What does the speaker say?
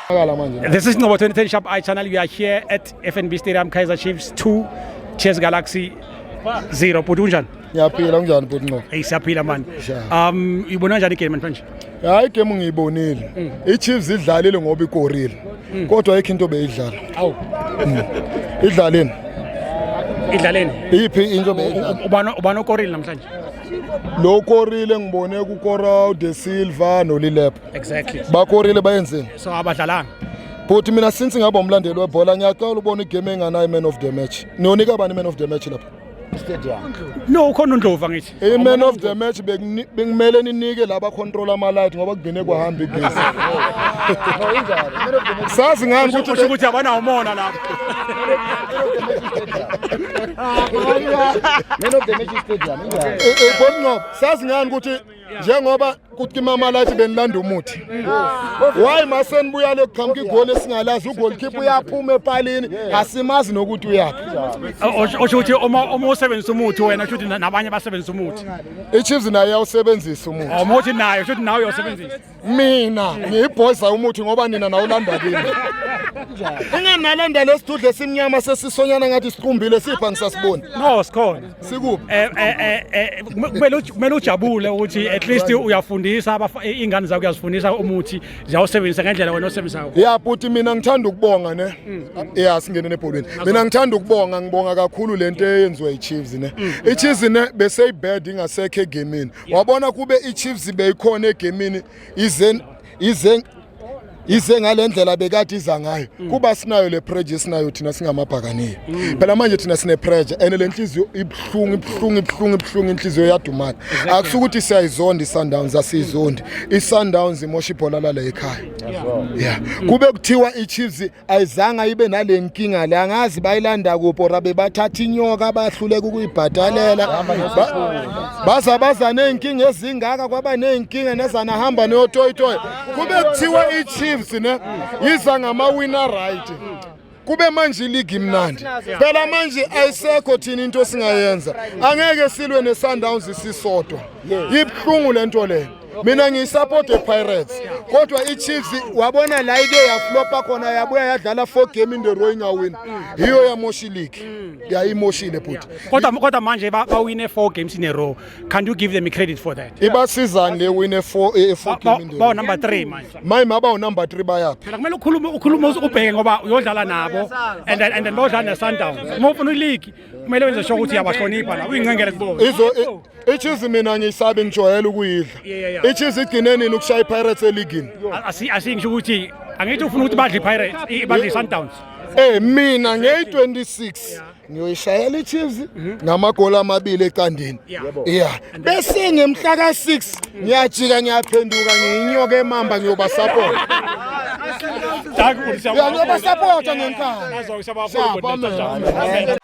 Akala manje. This is Novo 2010 Sharp Eye Channel. We are here at FNB Stadium, Kaizer Chiefs 2, TS Galaxy 0. Bhuti, unjani? Ngiyaphila, kunjani bhuti Ngcobo? Hey, siyaphila man. Sure. Uyibona kanjani igame manje? Hayi, igame ngiyibonile. I-Chiefs idlalile ngoba ikorile. Kodwa ayikho into beyidlala. Awu, Idlaleni? Idlaleni. Iphi into beyidlala? Ubani okorile namhlanje? Lo korile ngibone kukora uDe Silva noLilepo. Exactly. Bakorile, bayenzeni? So abadlalanga. Bhuti, mina since ngaba umlandeli webhola ngiyacela ubona igame enganayo man of the match. Niyonika bani man of the match lapha? No, ukhona uNdlovu angithi. I-man of the match bekumele ninike laba control ama-light ngoba kugcine kwahamba igesi. Sazi ngani ukuthi Kusho ukuthi abanawo umona lapho. Man of the match stadium injalo. Bhuti Ngcobo, sazi ngani ukuthi njengoba kucima ama-light benilanda umuthi, why masenibuya le kuqhamuka igoli esingalazi, ugoalkeeper uyaphuma epalini, asimazi nokuthi uyaphi? Osho ukuthi uma usebenzisa umuthi wena, osho ukuthi nabanye basebenzisa umuthi. I-Chiefs nayo iyawusebenzisa umuthi. Uma uthi nayo, osho ukuthi nawe uyawusebenzisa. Mina ngiyibhoza umuthi ngoba nina nawulanda kimi ingenalanda lesidudla esimnyama sesisonyana ngathi siqumbile sipha ngisasiboni. No, sikhona. Sikuphi? Kumele ujabule ukuthi at least uyafundisa iy'ngane zakho, uyazifundisa umuthi, ziyawusebenzisa ngendlela wena osebenzisayo. Ya bhuti, mina ngithanda ukubonga ne, ya, singene nebholweni. Mina ngithanda ukubonga, ngibonga kakhulu lento eyenziwa i-Chiefs ne. I-Chiefs ne beseyibad ingasekho egemini. Wabona kube i-Chiefs beyikhona egemini, ize ngalendlela bekade iza ngayo, kuba sinayo le pressure esinayo thina singamabhakaniya. Phela manje thina sine pressure and le nhliziyo ibuhlungu, ibuhlungu, ibuhlungu, ibuhlungu, inhliziyo yadumala. Akusukuthi siyayizonda i-Sundowns, asiyizondi i-Sundowns, imosha ibhola lala ekhaya. Yeah, kube kuthiwa i-Chiefs ayizange ibe nale nkinga le, angazi bayilanda kuphi or bebathatha inyoka bahluleka ukuyibhadalela. Baza ney'nkinga ezingaka, kwaba ney'nkinga nezanahamba neyotoyitoyi. Kube kuthiwa i-Chiefs ne iza ngamawina, right, kube manje iligi imnandi. Phela manje ayisekho thina into esingayenza, angeke silwe ne-Sundowns sisodwa. Ibuhlungu lento leyo. Mina ngiyisupport e-Pirates, kodwa i-Chiefs wabona la ike yaflopa khona, yabuya yadlala four game in the row ingawini, yiyo yamosha iligi, yayimoshile bhuti. Kodwa manje bawine four games in a row. Can you give them credit for that? Ibasizani le wine four game in the Ba row? number 3 manje. Maye, maba unumber 3 bayaphi? Phela kumele ukhulume ubheke ngoba uyodlala nabo and then bayodlala ne-Sundowns. Uma ufuna iligi kumele wenze sure ukuthi uyabahlonipha la, uyincengele kubona. Izo i-Chiefs mina ngiyisabe, ngijwayele ukuyidla. I-Chiefs igcine nini ukushaya i-Pirates eligini? Asingisho ukuthi angithi ufuna ukuthi badle i-Pirates, badle i-Sundowns. Mina ngeyi-26 ngiyoyishayela i-Chiefs ngamagoli 2 eqandeni. Yeah, bese ngemhla ka-6 ngiyajika, ngiyaphenduka, ngiyinyoka emamba, ngiyobasupport. Dankie, bhuti, siyabonga. Ya, ngiyobasupporta ngenkani. Nazo, siyabonga Sharp, kakhulu, bhuti. Amen.